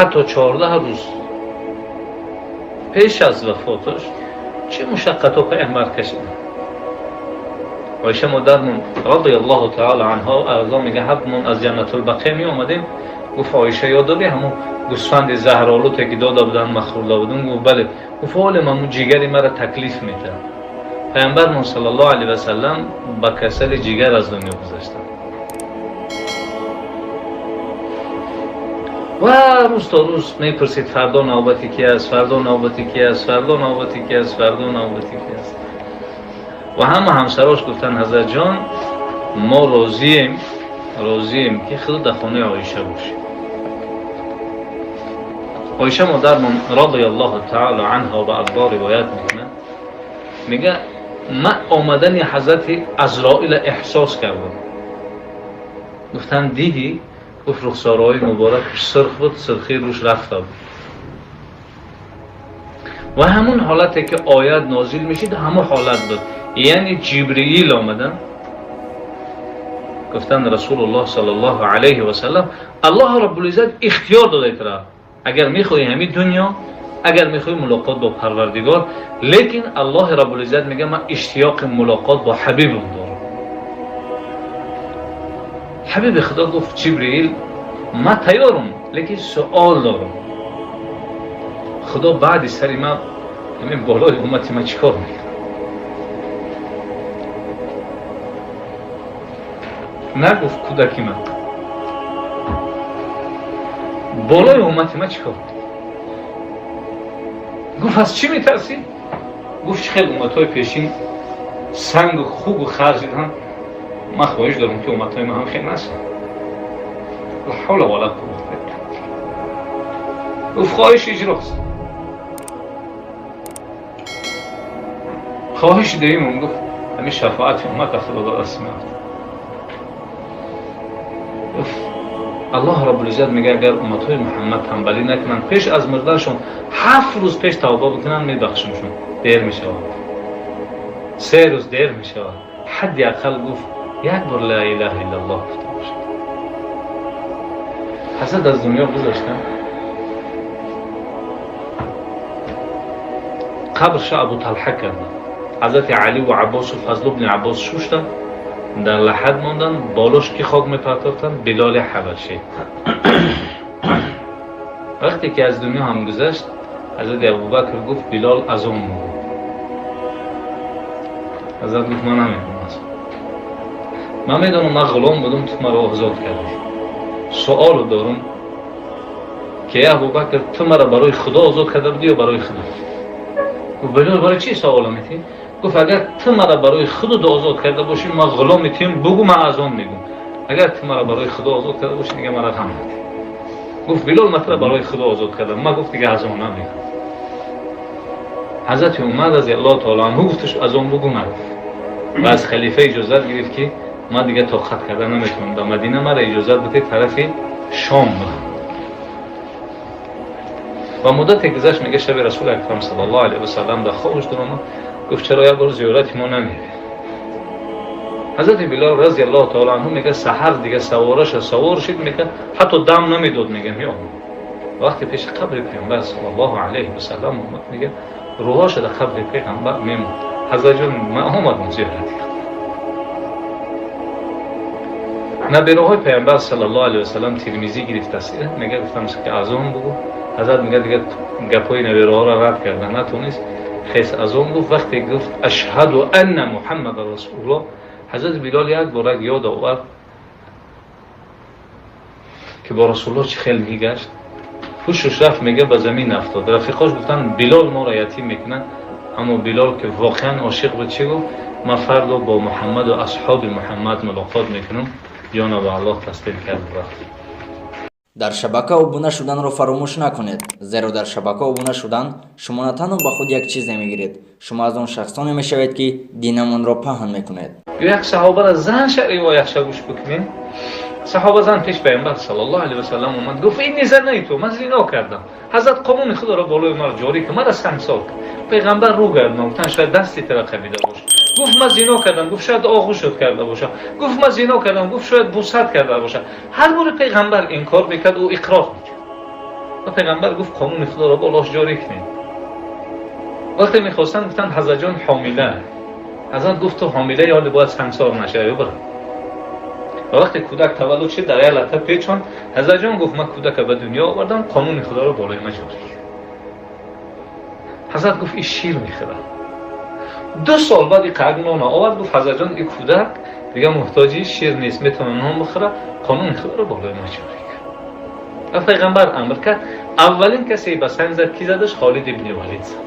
Ҳатто 14 рӯз пеш аз вафоташ чӣ мушаққатҳо пайғамбар кашиданд. Оиша модармон радиаллоҳу таала анҳо арзо мега, ҳабмон аз Ҷаннатулбақия меомадем. Гуфт: Оиша, ёд дорӣ ҳамун гӯсфанди заҳролуте ки дода буданд, ман хӯрда будам? Гуфт: бале. Гуфт: олем ҳамун ҷигари мара таклиф метаҳад. Пайғамбармон саллаллоҳу алайҳи васаллам ба касали ҷигар аз дунё гузаштанд. Ва рӯз то рӯз мепурсид: фардо навбати ки аст, фардо навбати ки аст, фардо навбати ки аст, фардо навбати ки аст? Ва ҳама ҳамсарош гуфтанд: ҳазратҷон, мо розием, розием ки худ дар хонаи Оиша бошем. Оиша модармон радиаллоҳу таала анҳо ба ардо ривоят мекунад, мега: ман омадани ҳазрати Азроила эҳсос кардам. Гуфтанд: дидӣ? Гуфт: рухсораҳои муборакаш сурх буд, сурхии рӯш рафта буд. Ва ҳамун ҳолате ки оят нозил мешид, ҳамун ҳолат буд. Яъне Ҷибриил омадан, гуфтанд: Расулуллоҳ саллаллоҳу алайҳи васаллам, Аллоҳ Раббулиззат ихтиёр дода тра, агар мехоҳӣ ҳамин дунё, агар мехоҳӣ мулоқот бо Парвардигор. Лекин Аллоҳи Раббулиззат мега: ман иштиёқи мулоқот бо ҳабибам дорам. Ҳабиби Худо гуфт: Ҷибриил, ман тайёрам, лекин суол дорам: Худо баъди сари ман, ҳамин болои уммати ман чӣ кор мекунад? Нагуфт кӯдаки ман, болои уммати ман чӣ кор мекунад? Гуфт: аз чӣ метарсӣ? Гуфт: чӣ хел умматҳои пешин сангу хугу хар шиданд, ман хоҳиш дорам ки умматҳои ман ҳам хел нашаванд. Ла ҳавла вала қуввата илла билла. Гуфт: хоҳиш иҷрост. Хоҳиши дуюмам, гуфт, ҳамин шафоати уммат худо додааст меафтад. Гуфт: Аллоҳ Раббулиззат мега: агар умматҳои Муҳаммад танбалӣ накунанд, пеш аз мурданашон 7 рӯз пеш тавба бикунанд, мебахшимшон. Дер мешавад, 3 рӯз дер мешавад. Ҳадди ақал, гуфт, як бор ла илаҳа иллаллоҳ гуфта бошад. Ҳазрат аз дунё гузаштанд. Қабрша Абу Талҳа карданд. Ҳазрати Алӣ ва Аббосу Фазлу бни Аббос шуштанд, дар лаҳад монданд. Болош ки хок мепартофтанд? Билоли Ҳабашӣ. Вақте ки аз дунё ҳам гузашт, ҳазрати Абубакр гуфт: Билол, азон бугӯ. Ҳазрат гуфт: ман намедонам, ман медонам, ман ғулом будум, ту маро озод кардӣ. Суолу дорум ки, эй Абубакр, ту маро барои Худо озод карда будӣ ё барои худо? Гуфт: Билол, барои чӣ савола метиҳӣ? Гуфт: агар ту маро барои худо озод карда бошӣ, ман ғуломи туем, бугӯ, ман азон мегӯм. Агар ту маро барои Худо озод карда бошӣ, дига маро ғам надиҳ. Гуфт: Билол, ман туро барои Худо озод кардам. Ман, гуфт, дига азон намегӯм. Ҳазрати Умар разиаллоҳу таала анҳу гуфташ: азон бугӯ. Нагуфт ва аз халифа иҷозат гирифт ки ман дига тоқат карда наметавонам дар Мадина, мара иҷозат бидиҳед тарафи Шом бирам. Ва муддате гузашт, мега, шаби Расули Акрам саллаллоҳу алайҳи васаллам дар хобаш даромад, гуфт: чаро як бор зиёрати мо намеоед? Ҳазрати Билол разиаллоҳу таала анҳу мега, саҳар дига савораша савор шид, мега, ҳатто дам намедод, мега, меомад. Вақте пеши қабри Пайғамбар саллаллоҳу алайҳи васаллам омад, мега, рӯҳоша дар қабри Пайғамбар мемонд: ҳазратҷон, ман омадам зиёрати. Набераҳои Пайғамбар саллаллоҳу алайҳи васаллам Тирмизӣ гирифтааст, мега, гуфтам ки азон бугӯ. Ҳазрат, мега, дига гапҳои набераҳоро рад карда натонист, хес азон гуфт. Вақте гуфт: ашҳаду анна Муҳаммадан расулуллоҳ, ҳазрати Билол як борак ёд овард ки бо Расулуллоҳ чӣ хел мегашт. Ҳушуш рафт, мега, ба замин афтод. Рафиқош гуфтанд: Билол моро ятим мекунад. Аммо Билол ки воқеан ошиқ буд, чӣ гуфт? Ман фардо бо Муҳаммаду асҳоби Муҳаммад мулоқот мекунам. Ҷона ба Аллоҳ таслим кард, рафт. Дар шабака обуна шуданро фаромӯш накунед, зеро дар шабака обуна шудан шумо на танҳо ба худ як чизе мегиред, шумо аз он шахсоне мешавед, ки динамонро паҳн мекунед. Як саҳобара занша ривоятша гӯш бикунем. Саҳоба зан пеш Пайғамбар саллаллоҳу алайҳи васаллам омад, гуфт: инни занайту, ман зино кардам, ҳазрат, қонуни худоро болои ман ҷорӣ кун, мара сангсор кун. Пайғамбар рӯ гардон, гуфтанд: шояд дасти тара қабида бош. Гуфт: ман зино кардам. Гуфт: шояд оғӯшот карда бошам. Гуфт: ман зино кардам. Гуфт: шояд бусат карда бошам. Ҳар бори пайғамбар инкор мекард, ӯ иқрор мекард. و پیغمبر گفت قانون خدا را بالاش جاری کنید. وقتی میخواستن گفتن حضرت جان حامله. حضرت گفت تو حامله یا باید سنگسار نشه برو. و وقتی کودک تولد شد در یک لحظه پیچان حضرت جان گفت من کودک به دنیا آوردم، قانون خدا را بالای من جاری. حضرت گفت این شیر میخوره. 2 سال بعد این قرن نان آورد، گفت حضرت جان این کودک دیگه محتاجی شیر نیست، میتونه نان بخوره، قانون خدا را بالای من جاری. و پیغمبر امر کرد اولین کسی به سنگ زد کی زدش؟ خالد ابن ولید زدش.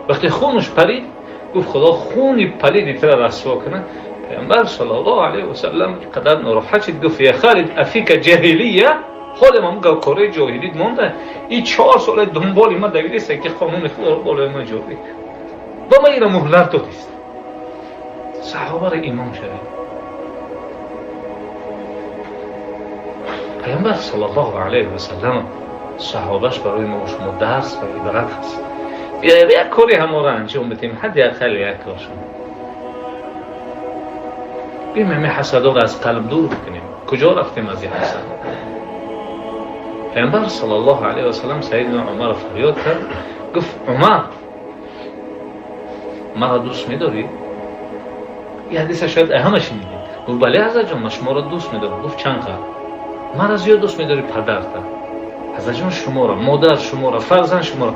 وقتی خونش پرید گفت خدا خونی پلید تر رسوا کنه. پیغمبر صلی الله علیه و سلم قدر ناراحت شد، گفت یا خالد افیک جاهلیه، حال ما کاره جاهلیت مونده، این 4 سال دنبال ما دویده که قانون خدا رو بالای ما جاری و ما این مهلت دادیست. صحابه را ایمان شوید. پیامبر صلی الله علیه و سلم صحابهش برای ما و شما درس و عبرت هست. یک کاری هم را انجام بدیم، حداقل یک کارشون بیم همه حسدا را از قلب دور بکنیم. کجا رفتیم از این حسد؟ پیامبر صلی الله علیه و سلم سیدنا عمر فریاد کرد، گفت عمر مرا دوست می‌داری؟ این حدیث شاید همه شنیدید. گفت بله حضرت جان، من شما را دوست می‌دارم. گفت چند قدر؟ مرا زیاد دوست می‌داری پدرت، حضرت جان شما را، مادر شما را، فرزند شما را.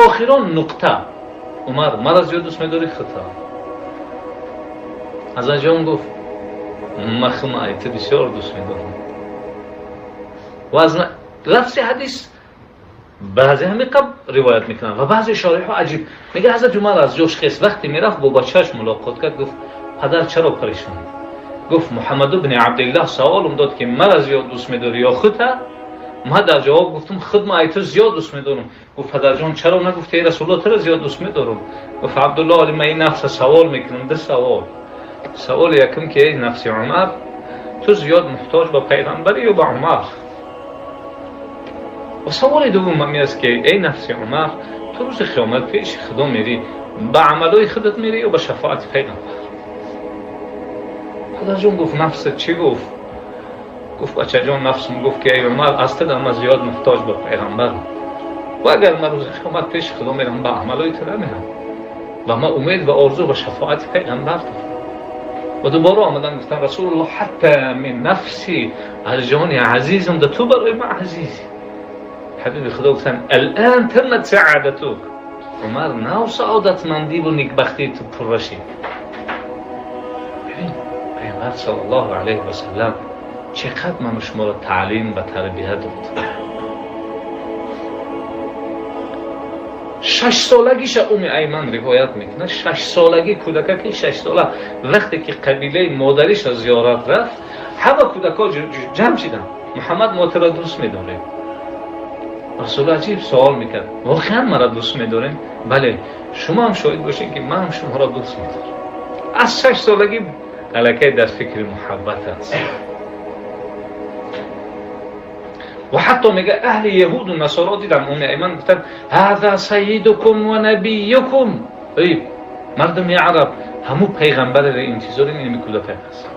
آخران نقطه عمر مرا زیاد دوست می‌داری خطا. حضرت جان گفت من خودم ایت بسیار دوست می‌دارم. و از لفظ حدیث بعضی همه قبل روایت میکنن و بعضی شارح ها عجیب میگه حضرت عمر از جوش خیست وقتی میرفت با بچه‌اش ملاقات کرد، گفت پدر چرا پریشانی؟ گفت محمد ابن عبدالله سوالم داد که مرا زیاد دوست می‌داری یا خودت؟ من در جواب گفتم خود ما ایتو زیاد دوست می‌دارم. گفت پدر جان چرا نگفتی ای رسول الله تو را زیاد دوست می‌دارم؟ گفت عبدالله من این نفس سوال میکنم، 2 سوال. سوال یکم که ای نفس عمر تو زیاد محتاج به پیغمبری یا به عمر؟ و سوال دوم هم است که ای نفس عمر تو روز قیامت پیش خدا میری به عملای خودت میری یا به شفاعت پیغمبر؟ پدر جان گفت نفست چی گفت؟ گفت بچه جان نفسم گفت که ای عمر از تو من زیاد محتاج به پیغمبر و اگر من روز قیامت پیش خدا میرم به عملای تو نمیرم و من امید و آرزو به شفاعت پیغمبر دارم. و دوباره آمدن گفتن رسول الله حتی من نفسی از جان عزیزم ده تو برای من عزیزی. حبیب خدا گفتن الان تمت سعادتك، عمر نو سعادتمندی و نیکبختی تو پر رشید. ببین پیامبر صلی الله علیه و سلم چقدر من شما را تعلیم و تربیت داد. 6 سالگیش ام ایمن روایت میکنه، 6 سالگی کودکه که 6 ساله وقتی که قبیله مادریش را زیارت رفت همه کودکا جمع شدن، محمد ما تو را دوست می‌داریم. رسول عجیب سوال میکرد واقعا مرا دوست می‌دارین؟ بله شما هم شاهد باشین که من هم شما را دوست می‌دارم. از 6 سالگی الکی در فکر محبت است. و حتی میگه اهل یهود و نصارا دیدم ام ایمن گفتن هذا سیدکم و نبیکم، ای مردم عرب همو پیغمبر را انتظار این کودک است.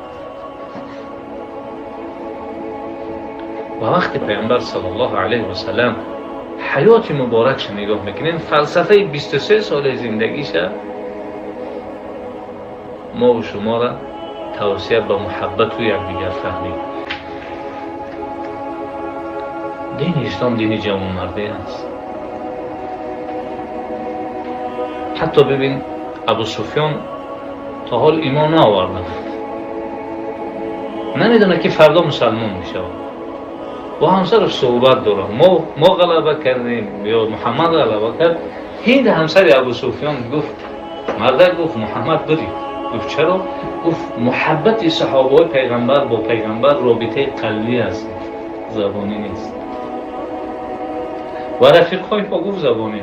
و وقتی پیغمبر صلی الله علیه و سلم حیات مبارکش نگاه میکنیم، فلسفه 23 سال زندگیش ما و شما را توصیه به محبت و یکدیگر فهمید. دین اسلام دین جوانمردی است. حتی ببین ابو سفیان تا حال ایمان نآورده بود، نمیدونه که فردا مسلمان میشه. با همسرش صحبت داره، ما غلبه کردیم یا محمد غلبه کرد. هند همسر ابو سفیان گفت، مردک گفت محمد برید. گفت چرا؟ گفت محبت صحابه پیغمبر با پیغمبر رابطه قلبی است، زبانی نیست. و رفیقهای با گفت زبانی.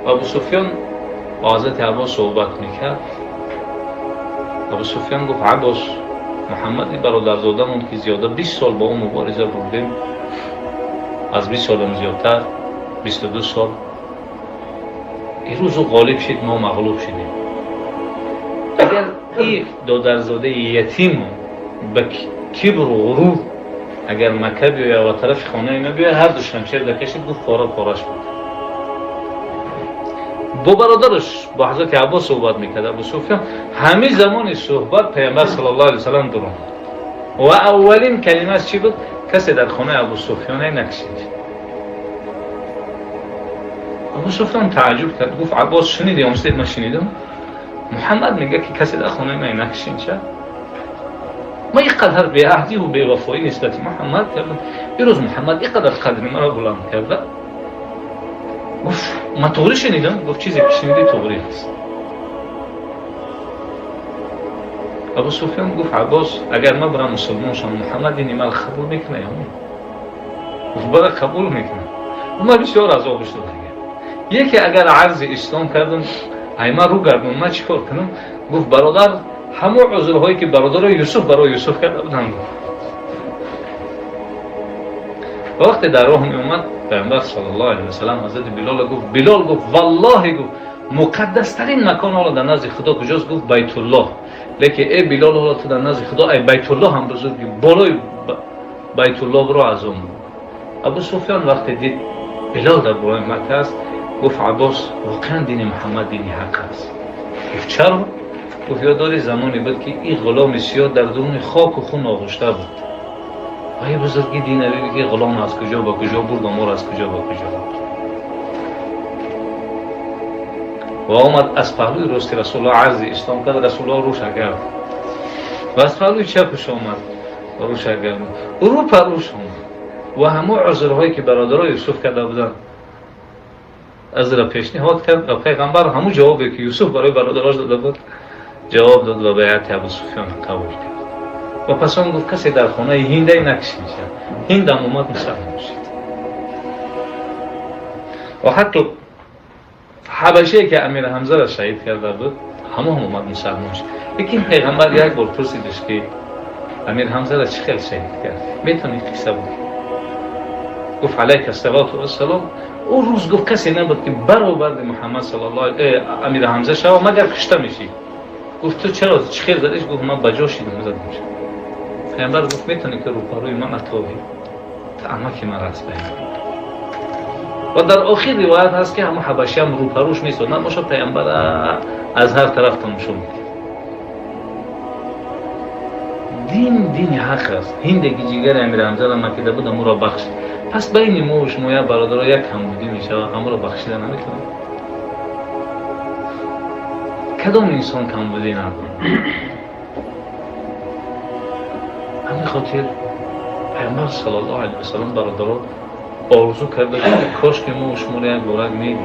ابو سفیان با حضرت عباس صحبت میکرد. ابو سفیان گفت عباس، محمد برادرزادمون که زیاده 20 سال با اون مبارزه بردیم، از 20 سالم زیادتر، 22 سال، این روز غالب شد، ما مغلوب شدیم. اگر این دادرزاده یتیم به کبر و غرور اگر مکه بیاید و طرف خانه ما بیاید هر دو شمشیر دکشید گفت پاره پارش بود. با برادرش با حضرت عباس صحبت میکرد ابو سفیان، همه زمان صحبت پیامبر صلی الله علیه و سلم درون و اولین کلمه چی بود؟ کسی در خانه ابو سفیان نکشید. ابو سفیان تعجب کرد، گفت عباس شنیدی؟ من شنیدم محمد میگه که کسی در خانه من نکشید. چه؟ ما اینقدر بی‌عهدی و بی‌وفایی نسبت محمد کردم، یه روز محمد اینقدر قدر مرا بلند کرده. گفت من طوری شنیدم؟ گفت چیزی که شنیدی طوری هست. ابو سفیان گفت عباس اگر من برم مسلمان شم محمد دین من قبول میکنه یا نه؟ گفت برای قبول میکنه. من بسیار عذاب شدم. یکی اگر عرض اسلام کردم ای من رو گردم من چیکار کنم؟ گفت برادر همه عذرهایی که برادر یوسف برای یوسف کرده بودن. وقتی در راه می اومد پیامبر صلی الله علیه و سلم حضرت بلال گفت، بلال گفت والله گفت مقدس ترین مکان حالا در نزد خدا کجاست؟ گفت بیت الله. لیکن ای بلال حالا تو در نزد خدا ای بیت الله هم بزرگی، بالای بیت الله برو از اون. ابو سفیان وقتی دید بلال در بالای مکه است گفت عباس واقعا دین محمد دین حق است. گفت چرا؟ گفت یاد داری زمانی بود که این غلام سیاه در درون خاک و خون آغشته بود و این بزرگی دین علی که غلام از کجا با کجا برد و مار از کجا با کجا برد. و آمد از پهلوی راست رسول الله عرض اسلام کرد، رسول الله روش کرد و از پهلوی چپش آمد روش کرد، رو پروش آمد و همه عذرهایی که برادرای یوسف کرده بودند از را پیشنهاد کرد و پیغمبر همون جوابی که یوسف برای برادراش داده بود جواب داد و بیعت ابو سفیان قبول کرد. و پس آن گفت کسی در خانه هنده نکشید، هند هم اومد مسلمان شد. و حتی حبشه که امیر حمزه را شهید کرده بود همه هم اومد مسلمان شد. لیکن پیغمبر یک بار پرسیدش که امیر حمزه را چه خیلی شهید کرد؟ میتونی قصه بود؟ گفت علیک الصلاة و السلام. او روز گفت کسی نبود که برابر محمد صلی الله علیه امیر حمزه شود مگر کشته میشی. گفت تو چرا چه خیلی زدیش؟ گفت من بجا شدم زدم. پیامبر گفت میتونی که روپاروی من اتوبی تا عمک من رست بهم. و در آخر روایت هست که همه حبشی هم روپروش نیست و نباشه پیامبر از هر طرف تماشا میکرد. دین دین حق است. هندگی جگر امیر حمزه را مکیده بود امو را بخشید. پس بین ما و شما یا برادرها یک همبودی میشه، امو را بخشیده نمیتونه. کدام انسان کمبودی نداره؟ همین خاطر پیامبر صلی الله علیه و سلم برادرها آرزو کرده که کاش که ما و شما را یک بارک میدیم،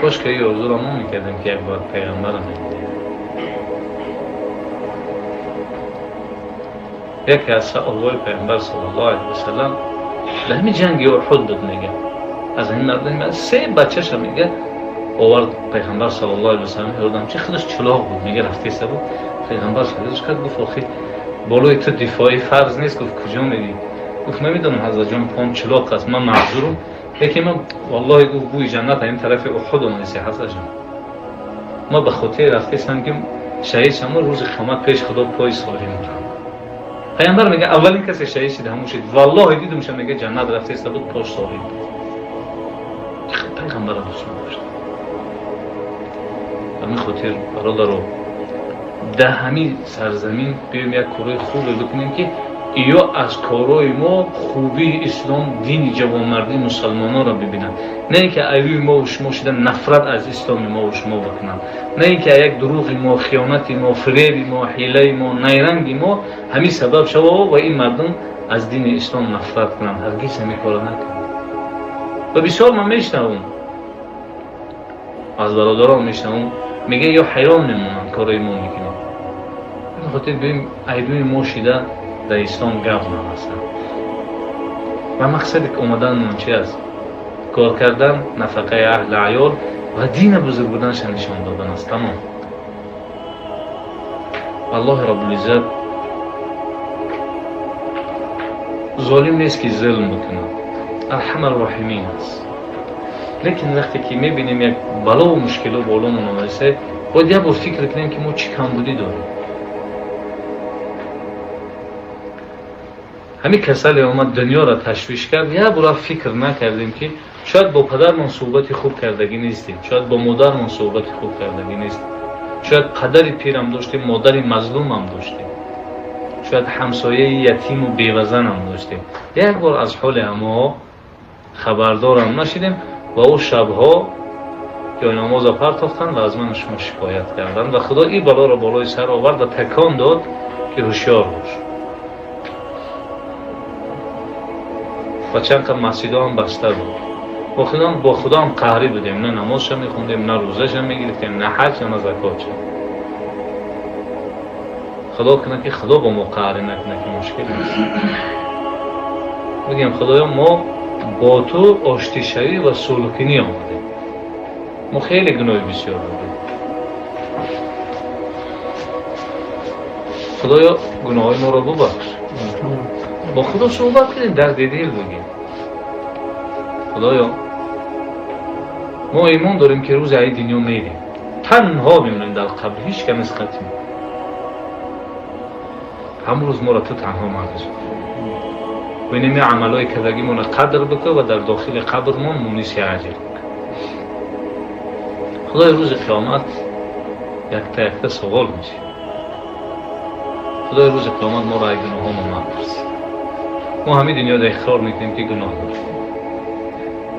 کاش که این آرزو را ما میکردیم که یک بار پیغمبر را میدیدیم. یکی از سؤالهای پیامبر صلی الله علیه و سلم در همین جنگ احد بود، میگه از این مردم سه بچه‌ش میگه آورد پیغمبر صلی الله علیه و سلم یادم چه خودش چلاق بود، میگه رفته سه بود پیغمبر صلی کرد گفت آخه بالای تو دفاعی فرض نیست. گفت کجا میری؟ گفت نمیدونم حضرت جان پام چلاق است من معذورم، لیکن من والله گفت بوی جنت این طرف احد اومده حضرت جان، ما به خاطر رفته که شهید شما روز قیامت پیش خدا پای سالم برم. پیامبر میگه اولین کسی شهید شده همون شد، والله دیدمش میگه جنت رفته است بود پاش سالم بود. پیغمبر دوست داشت. همین خاطر برادرو در همین سرزمین بیایم یک کارای خوب بکنیم که یا از کارای ما خوبی اسلام دین جوانمردی مسلمان ها را ببینند، نه اینکه ایوی ما و شما شده نفرت از اسلام ما و شما بکنند، نه اینکه یک دروغ ما، خیانت ما، فریب ما، حیله ما، نیرنگ ما همین سبب شود و این مردم از دین اسلام نفرت کنند. هرگز همین کارا نکنند. و بسیار من میشنوم از برادران میشنوم میگه یا حیران میمونند کارای ما میکنیم. به خاطر ببین ایدوی ما شده در اسلام گپ نهستند و مقصد که اومدن من چی است؟ کار کردن، نفقه اهل عیال و دین بزرگ بودنش نشان دادن است. تمام. الله رب العزت ظالم نیست که ظلم بکنه، ارحم الراحمین است. لیکن وقتی که میبینیم یک بلا و مشکل و بالامون آمده، باید یک بار فکر کنیم که ما چی کمبودی داریم. ҳамин касале омад дунёро ташвиш кард, як бора фикр накардем ки шояд бо падармон суҳбати хуб кардагӣ нестем, шояд бо модармон суҳбати хуб кардагӣ нестем, шояд падари пирам доштем, модари мазлумам доштем, шояд ҳамсояи ятиму бевазанам доштем. Як бор аз ҳоли ҳамоҳо хабардорам нашидем ва ӯ шабҳо ҷойнамоза партохтанд ва аз ману шумо шикоят карданд ва Худо ин балоро болои сар овард ва такон дод ки ҳушёр бош. Ва чанд қад масҷидҳо ҳам баста буд. Бо Худо ҳам қаҳрӣ будем, на намозша мехондем, на рӯзаша мегирифтем, на ҳаҷ, на закотша. Худо кунад ки Худо бо мо қаҳрӣ накунад, ки мушкил аст. Бигем Худоё, мо бо ту оштишавӣ ва сулҳкунӣ омадем. Мо хеле гуноҳи бисёр дорем. Худоё, гуноҳҳои моро бубахш. Бо Худо суҳбат кунем, дарди дил бигем. Худоё, мо имон дорем ки рӯзи аи дунё мерем, танҳо мемонем дар қабр, ҳеҷ кам нест қатим. Ҳамон рӯз моро ту танҳо магузор. Бинем амалҳои кардагимонро қадр бикун ва дар дохили қабрмон муниси аҷр бикун. Худои рӯзи қиёмат якта якта суол мешавад. Худои рӯзи қиёмат моро ай гуноҳҳомон мапурсид. Мо ҳамин дунёда иқрор мекунем ки гуноҳ дорем.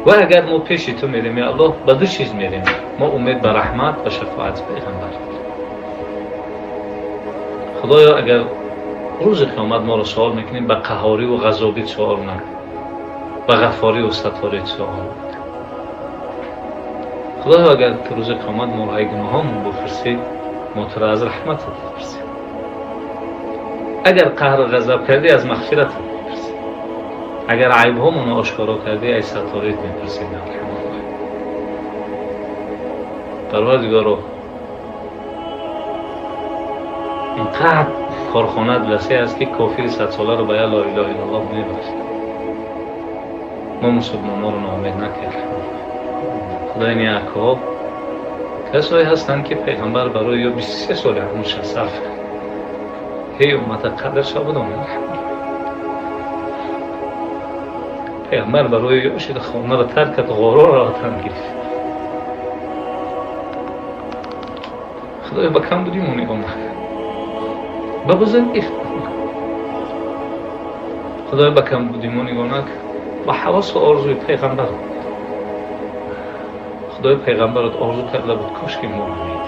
Ва агар мо пеши ту мерем, я Аллоҳ, ба ду чиз мерем. Мо умед ба раҳмат ва шафоати пайғамбар. Худоё, агар рӯзи қиёмат моро суол мекунем, ба қаҳорӣ ва ғазобӣ суол накун, ба ғаффорӣ ва сатторӣ суол накун. Худоё, агар ту рӯзи қиёмат моро ай гуноҳҳомон бипурсӣ, мо туро аз раҳматат мепурсем. Агар қаҳру ғазаб кардӣ, аз мағфиратат мепурсем. Агар айбҳомонро ошкоро кардӣ, ай сатторит мепурсем. Парвардигоро, инқадр корхонаат васеъ аст ки кофири садсоларо ба я ло илоҳа иллаллоҳ мебахшад. Мо мусулмонҳоро ноумед накардем. Худои ниякҳо касое ҳастанд ки пайғамбар барои ё 23 соли ҳамуша сарф кард. Ҳей уммата, қадрша бидонед. Пайғамбар барои ё шида хонаро тарк кард, ғороро ватан гирифт. Худоё, ба кам будимон нигоҳ накард, ба бузургӣ. Худоё, ба кам будимон нигоҳ накард, ба ҳавасу орзуи пайғамбар. Худои пайғамбарат орзу карда буд, кош ки моро медид.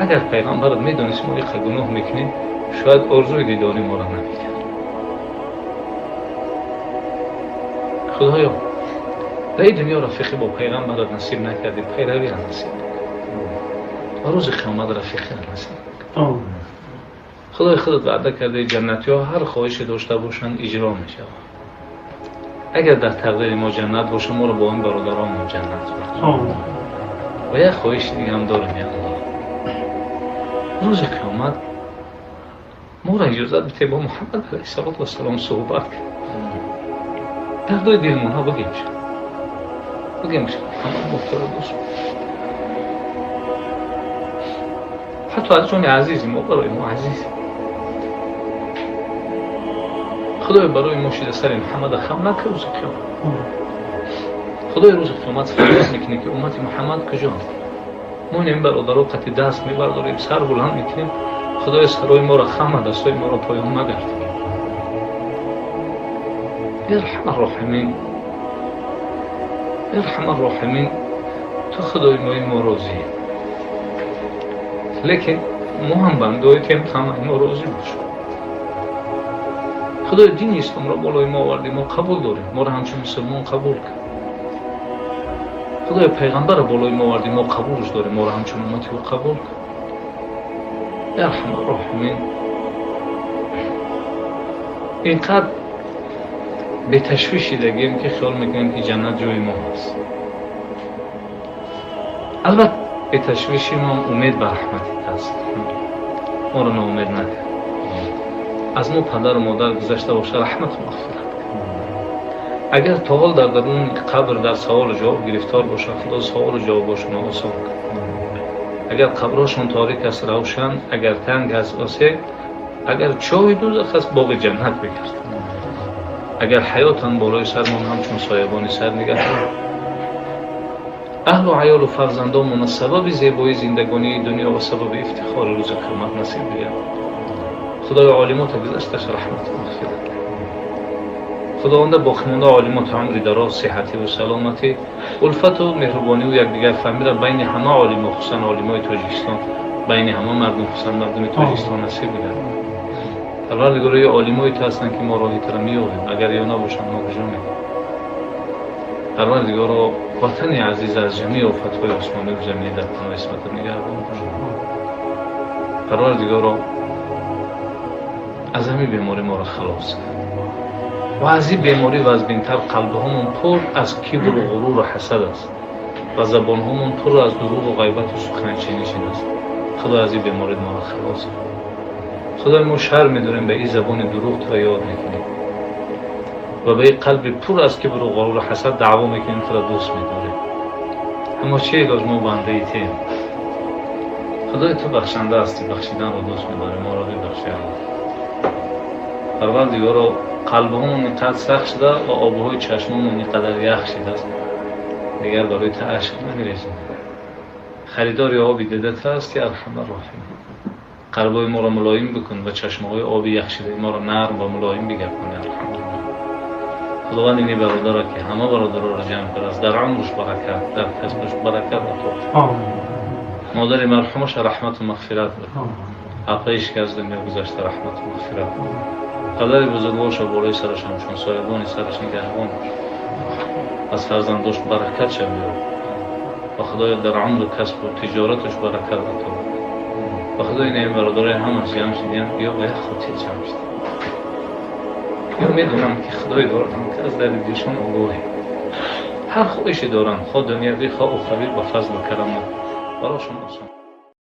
Агар пайғамбарат медонист мо иқа гуноҳ мекунем, шояд орзуи дидори моро намекард. Худоё, дар ин дунё рафиқӣ бо пайғамбарат насиб накардӣ, пайравиро насиб накард ва рӯзи қиёмат рафиқиро насиб накард. Худои худат ваъда кардаи ҷаннатиҳо ҳар хоҳише дошта бошанд иҷро мешавад. Агар дар тақдири мо ҷаннат боша, моро бо он бародаронмон ҷаннат бахш. Ва як хоҳиши дигаам дорем, я Аллоҳ, рӯзи қиёмат моро иҷозат бите бо Муҳаммад алайҳиссалоту вассалом суҳбат кунем, дардои дилмонҳо бигем шуд, бигем шуд, Муҳаммад мо туро дӯст. Ҳатто аз ҷони азизи мо барои мо азиз. Худоё, барои мо шида сари Муҳаммада хам накар рӯзи қиёмат. Худои рӯзи қиёмат фарёд мекунӣ ки уммати Муҳаммад куҷоанд? Мо ин бародаро қати даст мебардорем, сар буланд мекунем. Худоё, сарои моро хама, дастҳои моро поён магардон. Ирҳам арроҳимин, ирҳам арроҳимин, ту Худои мои мо розӣ, лекин мо ҳам бандаҳое ки ҳамаи мо розӣ бош. Худои, дини исломро болои мо овардӣ, мо қабул дорем, моро ҳамчун мусулмон қабул кун. Худои, пайғамбарро болои мо овардӣ, мо қабулш дорем, моро ҳамчун уммати ӯ қабул кун. Ярҳам арроҳимин, инқадр беташвиш шидагием ки хиёл мекунем ки ҷаннат ҷои мо ҳаст. Албатта беташвиши мо умед ба раҳмати аст, моро ноумед накард. Аз мо падару модар гузашта боша, раҳмату мағфират кун. Агар то ҳол дар даруни қабр дар саволу ҷавоб гирифтор бошанд, Худо саволу ҷавобошонро осон кун. Агар қабрҳошон торик аст, равшан, агар танг аст, васеъ, Агар чоҳи дӯзах аст, боғи ҷаннат бигардон. Агар ҳаётан болои сармон ҳамчун соябони сар нигаҳ дор. Аҳлу аёлу фарзандонмона сабаби зебоии зиндагонии дунё ва сабаби ифтихори рӯзи қиёмат насиб бигардон. Худои олимота гузашташ раҳмату мағфират. Худованда боқимонда олимота умри дароз, сиҳативу саломатӣ, улфату меҳрубониву якдигарфаҳмиро байни ҳама олимо, хусусан олимои Тоҷикистон, байни ҳама мардум, хусусан мардуми Тоҷикистон насиб бигардон. Парвардигоро, ё олимои ту ҳастанд, ки мо роҳи туро меёбем, агар ё набошанд, мо куҷо мерем? Парвардигоро, ватани азиз аз ҷамеи офатҳои осмониву заминӣ дар паноҳи исматат нигаҳбон бош. Парвардигоро, аз ҳамин беморӣ моро халос кун ва аз ин беморӣ вазбинтар қалбҳомон пур аз кибру ғуруру ҳасад аст ва забонҳомон пур аз дурӯғу ғайбату суханчинишин аст. Худо, аз ин беморӣ моро халос кун. Худои мо, шарм медорем, ба ин забони дурӯғ туро ёд мекунем ва ба ин қалби пур аз кибру ғуруру ҳасад даъво мекунем, туро дӯст медорем. Аммо чӣ илоҷ, мо бандаи туем. Худои, ту бахшанда ҳастӣ, бахшиданро дӯст медорӣ, моро бибахши, Аллоҳ. Парвардигоро, қалбҳомон ин қадр сахт шуда ва обҳои чашмомон ин қадар ях шидааст, дигар барои ту ашк намерезем. Харидори оби дида ту ҳастӣ, арҳамар роҳимин. Қалбҳои моро мулоим бикун ва чашмаҳои оби яхшидаи моро нарм ва мулоим бигардон, арҳамар. Худованд ини бародаро, ки ҳама бародароро ҷамъ кардааст, дар умрш баракат, дар касбаш баракат ато. Модари марҳумаша раҳмату мағфират бикун, апаиш ки аз дунё гузашта раҳмату мағфират. Падари бузургворша болои сараш ҳамчун соябони сараш нигаҳбон бош, аз фарзандош баракатша биёр ва Худоё, дар умру касбу тиҷораташ баракат ато. Ва Худои, ин бародарои ҳамаш ҷамъ шудиям ё ба як хотир ҷамъ шудем, ё медонам, ки Худои дорам, ки аз дарди дилшон огоҳем. Ҳар хоҳише доранд, хоҳ дунявӣ, хоҳ ухравӣ, ба фазлу карамат барошон осон.